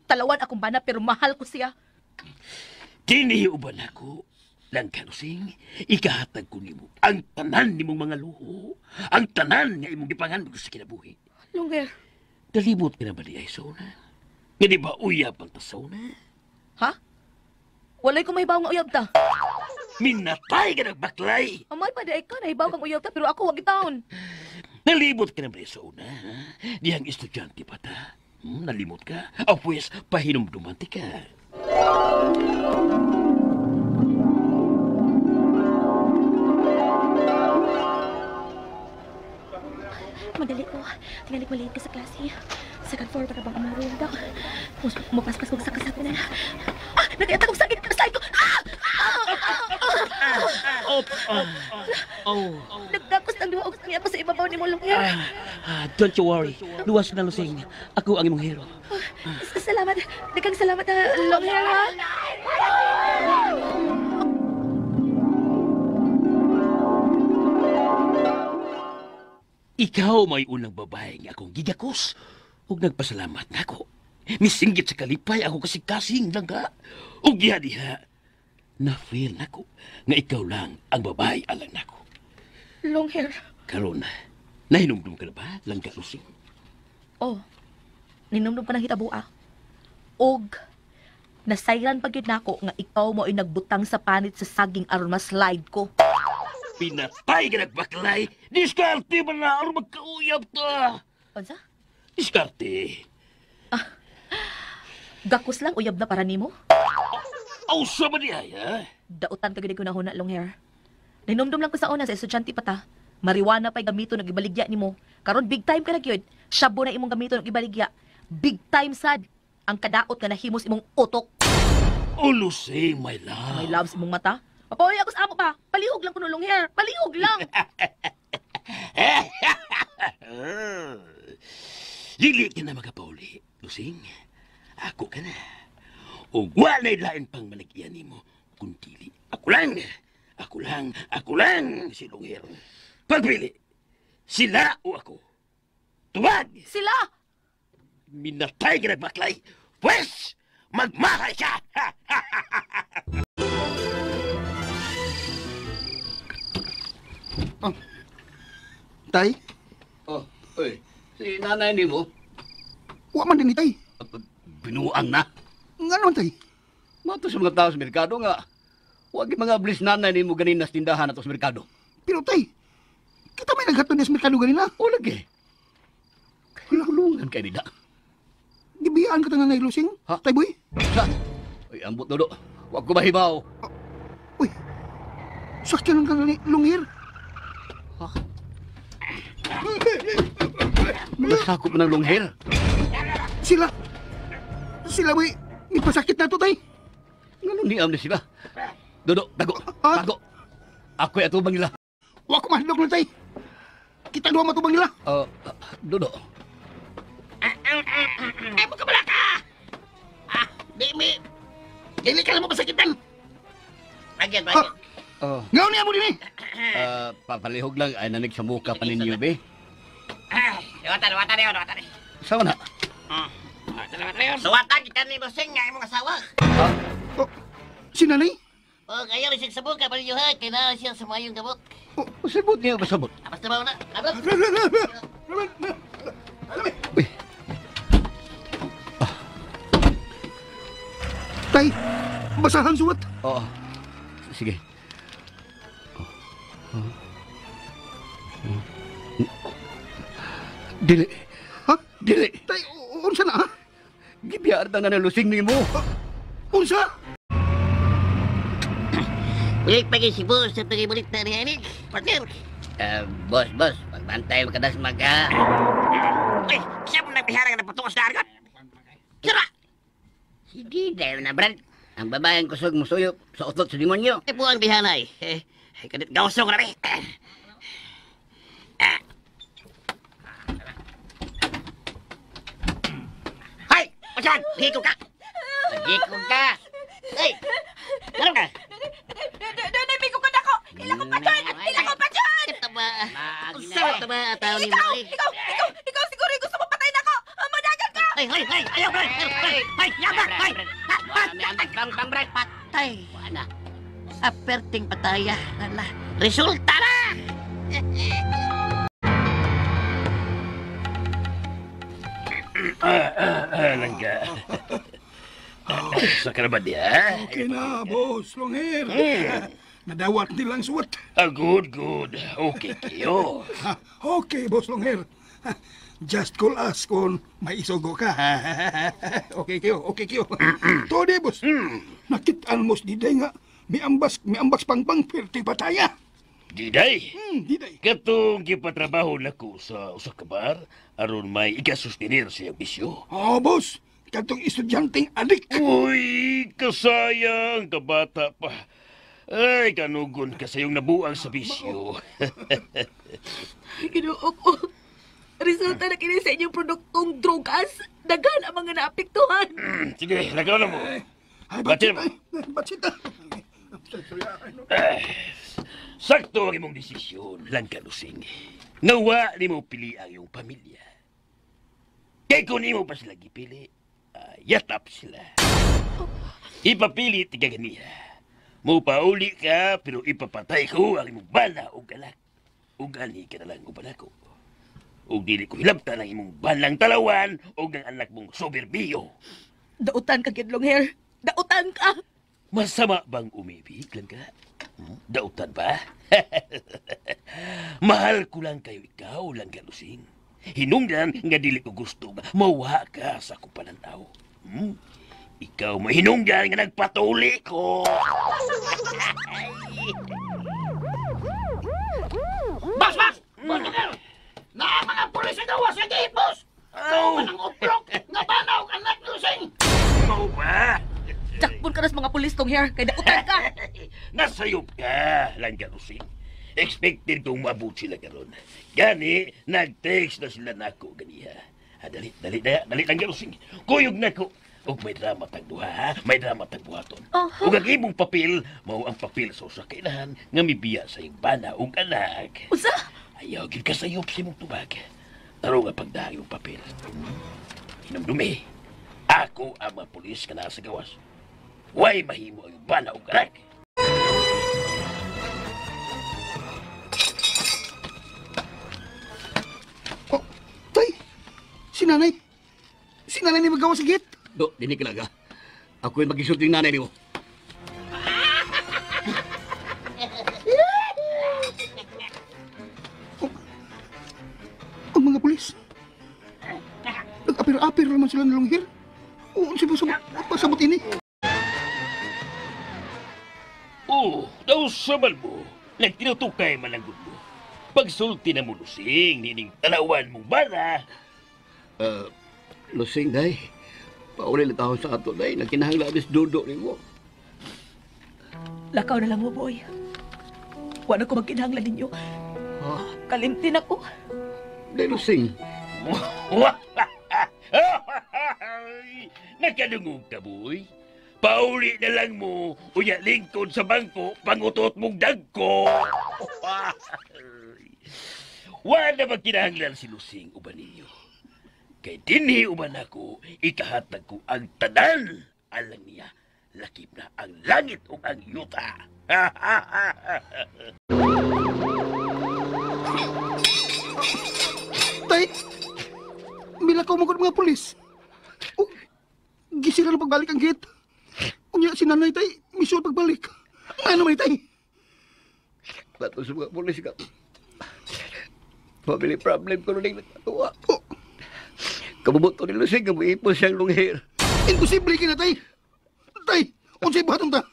Talawan akong bana pero mahal ko siya. Dinihiuban ako, langkanusing, ikahatag ko nimo ang tanan nimong mga luho, ang tanan nga imong gipangan sa kinabuhi. Longhair. Nalimot ka na ba di ay sa una? Nga di ba uyab ang ta sa una? Ha? Walay ko mahibaw nga uyab ta. Minatay ka nagbaklay! Amay pa di ay ka, nahibaw kang uyab ta pero ako wag gitaon. Nalimot ka na ba sa una? Ha? Dihang estudyante pa ta. Nalimot ka? O pues, pahinumduman ka. Madali ko. Tingali ko maliit ka sa klase. Second floor para bang among room daw. Mapaspas kong sakasat na. Ah! Nagayata kong sakit! Kasay ko! Ah! Oh. Nagdakos ang duha og sangya pa sa ibabaw ni mo, Longhair. Don't you worry. Luwas na, Lusing. Ako ang imong hero. Salamat. Daghang salamat, Longhair, ha? Ikaw may unang babae nga akong gigakos ug nagpasalamat nako. Misinggit sa kalipay ako kasing-kasing langga. Ug diha-diha, na-feel nako nga ikaw lang ang babae alang nako. Long hair. Karon, nahinumdum ka na ba, langga Lusing? Oh, ninumdum pa ng hitabo ah. Og, nasayran pa gyud nako nga ikaw mo ay nagbutang sa panit sa saging aron ma-slide ko. Pinatay ka nagbaklay! Diskarte ba na aron magkauyab ta? Unsa? Diskarte. Gakos lang uyab na para nimo? Aw, sa ba niya, ha? Dautan ka gyud ko nahuna, long hair. Ninumdum lang ko sa una sa estudyante pa ta. Marijuana pa'y gamiton og ibaligya nimo. Karon big time ka na gyud. Shabu na imong gamiton og ibaligya. Big time sad ang kadaot nga nahimos imong utok. Oh, Lusing, my love. May loves imong mata. Papawi ako sa amo pa. Palihog lang kuno, long hair. Palihog lang. Dili ka na magapauli, Lusing. Ako ka na. O wala'y lain pang malagyan nimo, kung dili. Ako lang. Ako lang. Ako lang, si Longher. Pagpili, sila o ako. Tuwag! Sila! Minatay ka nagbaklay. Pwes, magmahay ka! Oh. Tay? Oh, oy, si nanay ni mo? Wa man din ni tay. Binuang na. Nga naman tay? Mato sa mga tao sa merkado nga. Huwag yung mga ablis nanay ni mo ganin na tindahan ato sa merkado. Pero tay, kita may naghatod niya sa merkado ganina. O lagi. Kulungan kay nila. Gibiyaan ka ta nanay Lusing? Ha? Tay boy? Sa? Uy, ambot dodo. Huwag ko mahibaw. Oh, uy, sakyanan ka na ni Lungir. Ha? Nasakop na ng Longhair. Sila! Sila, boy! May pasakit na to, tay! Ngano niam na sila? Dodo, tago! Ah? Tago! Ako'y atubang nila. Wa ko mahadlok na, tay! Kita duha matubang nila! Dodo. Ay, mo kabala ka! Ah, di mi... Dili ka lang mo pasakitan! Bagyan, bagyan. Oh. Ngaon niya mo din eh! Papalihog lang ay nanig sa muka pa ninyo, be. Dawatan, dawatan yun, dawatan. Sama na. Suwatan kita ni Boseng nga imong asawa. Ha? Oh, si nanay? Oh, kayo risig sa buka pa ninyo ha, kailangan siya sa mayong gamot. Oh, pasabot niya, pasabot. Basta ba na? Abot. Uy. Tay, basahan suwat. Oo. Sige. Dili. Ha? Dili. Tay, unsa na ha? Gibiyaan na na lusing nimo. Unsa? Ulit pagi si boss sa pagibulit na ni Anik. Partner. Boss, boss, pagbantay mo kadas maga. Uy, siya mo nagbihara nga napatungo sa dargot. Sira! Sige, dahil na, Brad. Ang babaeng kusog musuyop sa utot sa demonyo. Ay po ang bihanay. Eh, kadit gawsong na rin. Hay! Pasan! Hiko ka! Hiko ka! Ay! Ano ka? Doon, may ko nako! Ila ko pa dyan! Ila ko pa dyan! Tama! Sa tama tao ni Ikaw! Ikaw! Ikaw! Ikaw siguro yung gusto mo patay nako! Madagan ka! Ay! Ay! Ay! Ayaw! Ay! Ay! Ay! Yabak! Ay! Bang, bang, Brad! Patay! Wala. Aperting pataya. Ala. Resulta na! Langga. Sa ka na ba diya? Okay na, boss. Longhair. Nadawat nilang suwat. Ah, good, good. Okay kayo. Okay, boss Longhair. Just call us kung may isugo ka. Okay kayo, okay kayo. Tode, boss. Nakitaan mo diday nga. May ambas pangpang perti pataya. Diday? Diday. Katong gipatrabaho na ko sa usa ka bar aron may ikasustenir sa iyang bisyo. Oh, boss. Katong estudyanteng adik. Uy, kasayang kabata pa. Ay, kanugon ka sa iyong nabuang sa bisyo. Ginoo ko. Resulta na kini sa inyong produktong drogas. Daghan ang mga naapektuhan. Sige, lagaw na mo. Ay, Batin mo. batsita. Sakto ang imong desisyon, Langka Lusing. Ngawa ni mo pili ang iyong pamilya. Kay kung nimo pa sila gipili, yatap sila. Ipapili ti ganiha. Mupauli ka, pero ipapatay ko ang imong bana o galak. Ug ani ka na lang uban ako. Ug dili ko hilabtan ang imong banang talawan o ang anak mong soberbiyo. Dautan ka, Gidlong Hair. Dautan ka! Masama bang umibig, Langka? Dautan ba? Mahal ko lang kayo ikaw, Langka Lusing. Hinungdan nga dili ko gusto nga mawa ka sa akong pananaw. Ikaw mahinungdan nga nagpatuli ko. Boss, boss! Boss, na mga pulis ang gawa sa gate, boss! Aw! Ang uplok nga banaw anak Lusing! Mao ba? Jakpon ka na sa mga pulis tong hair, kay dautan ka! Nasayop ka, Langka Lusing. Expected kong maabot sila karon. Gani, nag-text na sila nako ganiha. Dali, dali, dali, dali, Langka Lusing. Kuyog nako. Ug may drama tagduha, ha? May drama tagbuhaton. Ug ang imong papel, mao ang papel sa usa ka inahan nga mibiya sa iyong bana ug anak. Usa? Ayaw, gid ka sayop sa imong tubag. Tarong nga pagdaha imong papel. Hinumdumi, ako ang mga pulis nga naa sa gawas. Way mahimo ang bana ug anak. Oh, tay! Si nanay! Si nanay ni magawa sa gate! Do, dinig ka lang ha. Ako'y magisulting nanay niyo. Oh, ang mga pulis. Nag-apir-apir naman sila ng longhir. Oo, pasabot ini. Oo, daw samal mo. Nagtinutukay man ang mo. Pagsulti na mo, Lusing, nining talawan mong bana. Lusing, day. Pauli na taon sa ato, day. Nagkinahanglan is dudo ni mo. Lakaw na lang mo, boy. Wala ko magkinahanglan ninyo. Ah? Kalimtin ako. Day, Lusing. Nakadungog ka, boy. Pauli na lang mo, unya lingkod sa bangko, pangutot mong dagko. Wala magkinahanglan si Lusing uban ninyo. Kay dinhi uban ako, ikahatag ko ang tanan. Alang niya, lakip na ang langit ug ang yuta. Tay, milakaw mo ko ng mga pulis. Oh, gisira na pagbalik ang gate. Unya, si nanay, tay, misyon pagbalik. Ano man, tay? Bato sa mga pulis ka. Family problem ko rin nagkatuwa. Oh. Kabubuto ni Lusing, kamuipon siyang lunghir. Imposible ka na, tay. Tay, unsay buhaton ta?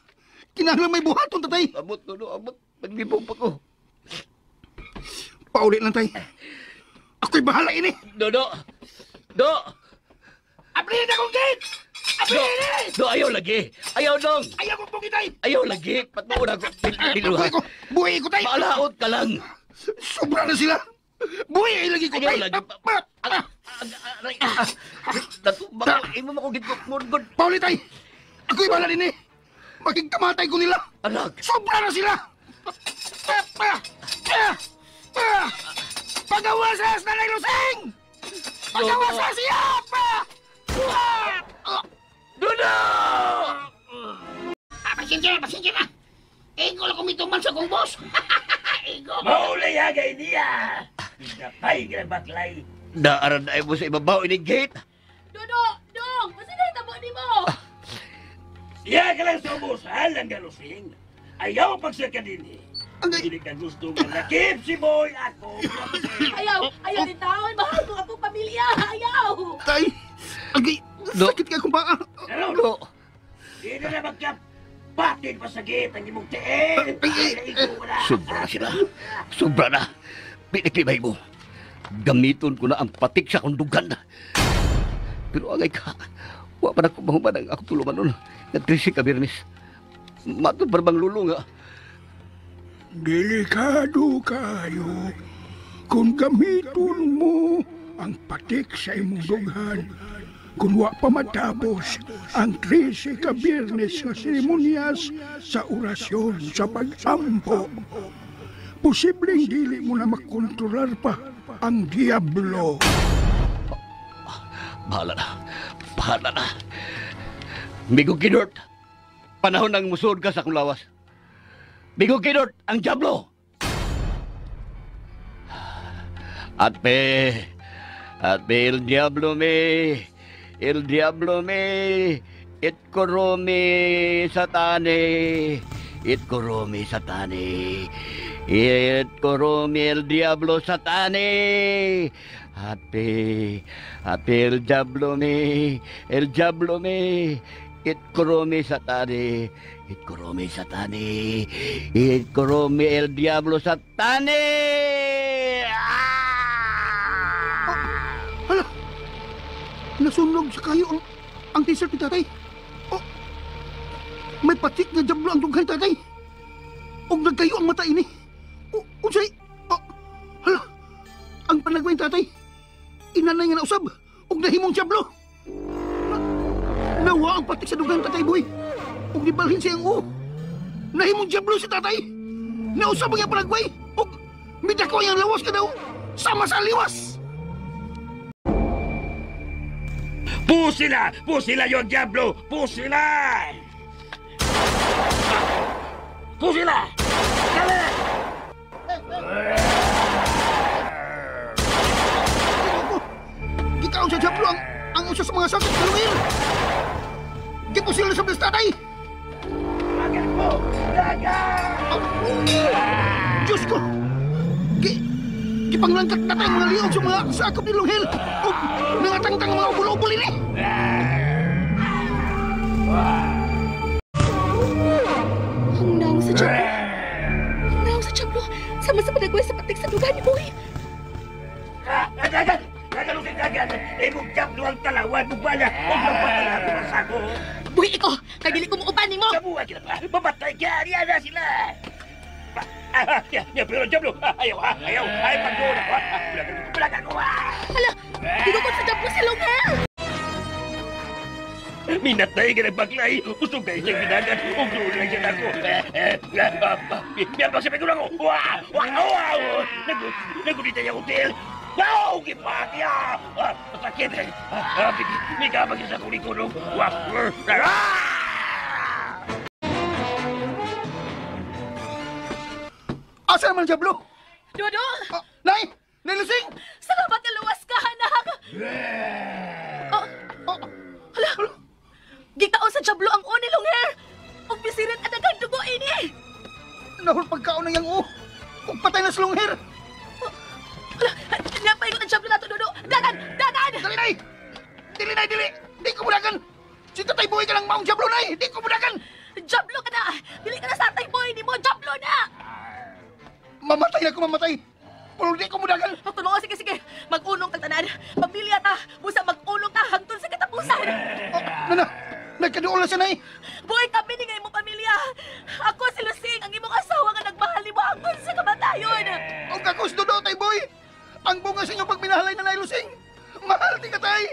Kinahanglan may buhaton ta, tay. Abot, no, abot. Naglibog pa ko. Paulit lang, tay. Ako'y bahala ini. Do, do. Do. Ablihin akong gate! Ablihin! Do, ayaw lagi. Ayaw, dong. Ayaw kong bugi, tay. Ayaw lagi. Patuon ako. Buhi ko. Buhi ko, tay. Maalaot ka lang. Sobra na sila. Buhi ay lagi ko, tay. Ayaw lagi. Imo mo ko gitmurgod. Pauli, tay. Ako'y bahala din eh. Magigkamatay ko nila. Anak. Sobra na sila. Pagawa sa Nanay Lusing! Pagawa sa siya! Dudo! Pasensya na, pasensya na. Ego lang kumituman sa kong boss. Ego. Maulay hagay niya. Pinatay ka na baklay. Daaran na mo sa ibabaw ini gate. Dodo! Dong! Basta na tabo ni mo! Siya ka lang sa ubusan, Langga Lusing. Ayaw pagsaka din eh. Hindi ka gusto nga nakip si Boy ako. Ayaw! Ayaw din taon! Mahal ko akong pamilya! Ayaw! Tay! Agay! Sakit ka akong paa! Ano? Hindi na magkapatin pa sa gate ang imong tiil! Sobra na sila! Sobra na! Pinagtibay mo! Gamiton ko na ang patik sa kundugan. Pero angay ka, wa pa na kumahuman ang akong tuluman nun. Nagtrisi ka, Birnis. Matod pa bang lulo nga? Delikado kayo kung gamiton mo ang patik sa imong dughan. Kung wa pa matapos ang 13 ka Biyernes sa seremonyas sa orasyon sa pag-ampo. Posibleng dili mo na makontrolar pa ang diablo. Bahala na. Bahala na. Migo Kidort, panahon ng musuod ka sa akong lawas. Migo Kidort, ang diablo! At pe, el diablo me, it koromi satane, it koromi satane, it koromi el diablo satane. Happy, happy el diablo me, it koromi satane, it koromi satane, it koromi el diablo satane. Oh, hala, nasunog sa kayo ang t-shirt ni tatay. Oh, may patik na diablo ang dughan tatay. Og nagkayo ang mata ini. Unsay? Oh, hala, ang panagway tatay. Inanay nga nausab og nahimong diablo. Nawa ang patik sa dughan tatay boy. Og gibalhin siyang o. Nahimong diablo si tatay. Nausab ang iyang panagway og midako ang lawas ka daw sama sa liwas. Pusila! Pusila yung diablo! Pusila! Pusila! Dali! Gikaon sa diablo ang usa sa mga sakit sa luwil. Gipusil na sa bilis tatay. Dagan mo! Dagan! Diyos ko! Gipanglangkat natay ang mga liog sa mga sakop ni Longhel. O nangatangtang ang mga ubol-ubol ini. Ang naong sa diablo. Ang naong sa diablo. Sama sa panagway sa patik sa dugan ni Boy. Dagan! Dagan! Dagan! Imong diablo ang talawan! Bubala! Huwag magpatay ako ng sako! Buhi ko! Kay dili ko muuban nimo! Sabuhan kita pa! Mamatay ka! Niya na sila! Pero diablo! Ayaw! Ayaw! Ayaw! Pagdoon ako! Bulagan ko! Hala! Dinukot sa diablo si Longhel! Minatay ka ng baklay! Usog kayo siyang binagan! Ugro lang siya ako! Miyabang sa pigulang ko! Nagunita niya hotel! Wow! Gipakya! Masakit! May kabag sa kulikulong! Asa naman ang diablo? Dodo! Nay! Nay Lusing! Salamat na luwas ka, anak! Hala! Gikaon sa diablo ang uni, Longhel! Ug bisirit ang daghang dugo ini! Nahul pagkaon ng yang o! Ug patay na si Longhel! Hala! Napaigot ang diablo nato, Dodo! Dagan! Dagan! Dali, Nay! Dili, Nay! Dili! Di ko mudagan! Si Tatay Boy ka lang maong diablo, Nay! Di ko mudagan! Diablo ka na! Dili ka na sa Tatay Boy! Di mo diablo na! Mamatay na ko, mamatay! Pero di ko mudagan! Tulungan, sige, sige! Mag-unong kang tanan! Pamilya ta! Busa mag-unong ta hangtod sa katapusan! Oh, nana! Nagkaduol na siya, Nay! Boy, kami ni nga imong pamilya! Ako si Lusing, ang imong asawa nga nagmahal nimo hangtod sa kamatayon! Og ako si Dodo, Tay Boy! Ang bunga sa inyong pagminahalay na Nay Lusing! Mahal di ka, Tay!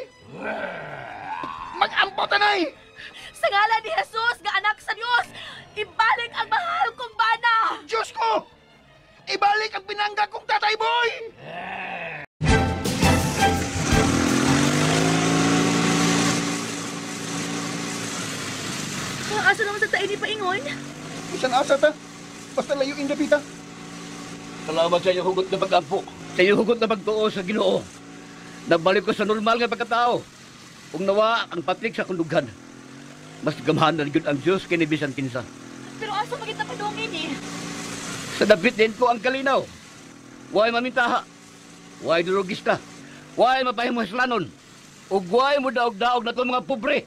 Mag-ampo ta, Nay! Sa ngalan ni Jesus, nga anak sa Dios, ibalik ang mahal kong bana! Diyos ko! Ibalik ang pinangga kong Tatay Boy! Asa naman sa tayo ni Paingon? Bisan asa ta. Basta layuin dapita. Salamat sa inyong hugot na pag-ampo. Sa inyong hugot na pagtuo sa Ginoo. Nagbalik ko sa normal nga pagkatao. Kung nawa ang patik sa kundughan. Mas gamhanan gyud ang Diyos kini bisan kinsa. Pero asa magita padungin eh? Sa dapit din ko ang kalinaw. Way mamintaha. Way durugista. Way mapahimuslanon. Ug way mo daog-daog na itong mga pobre.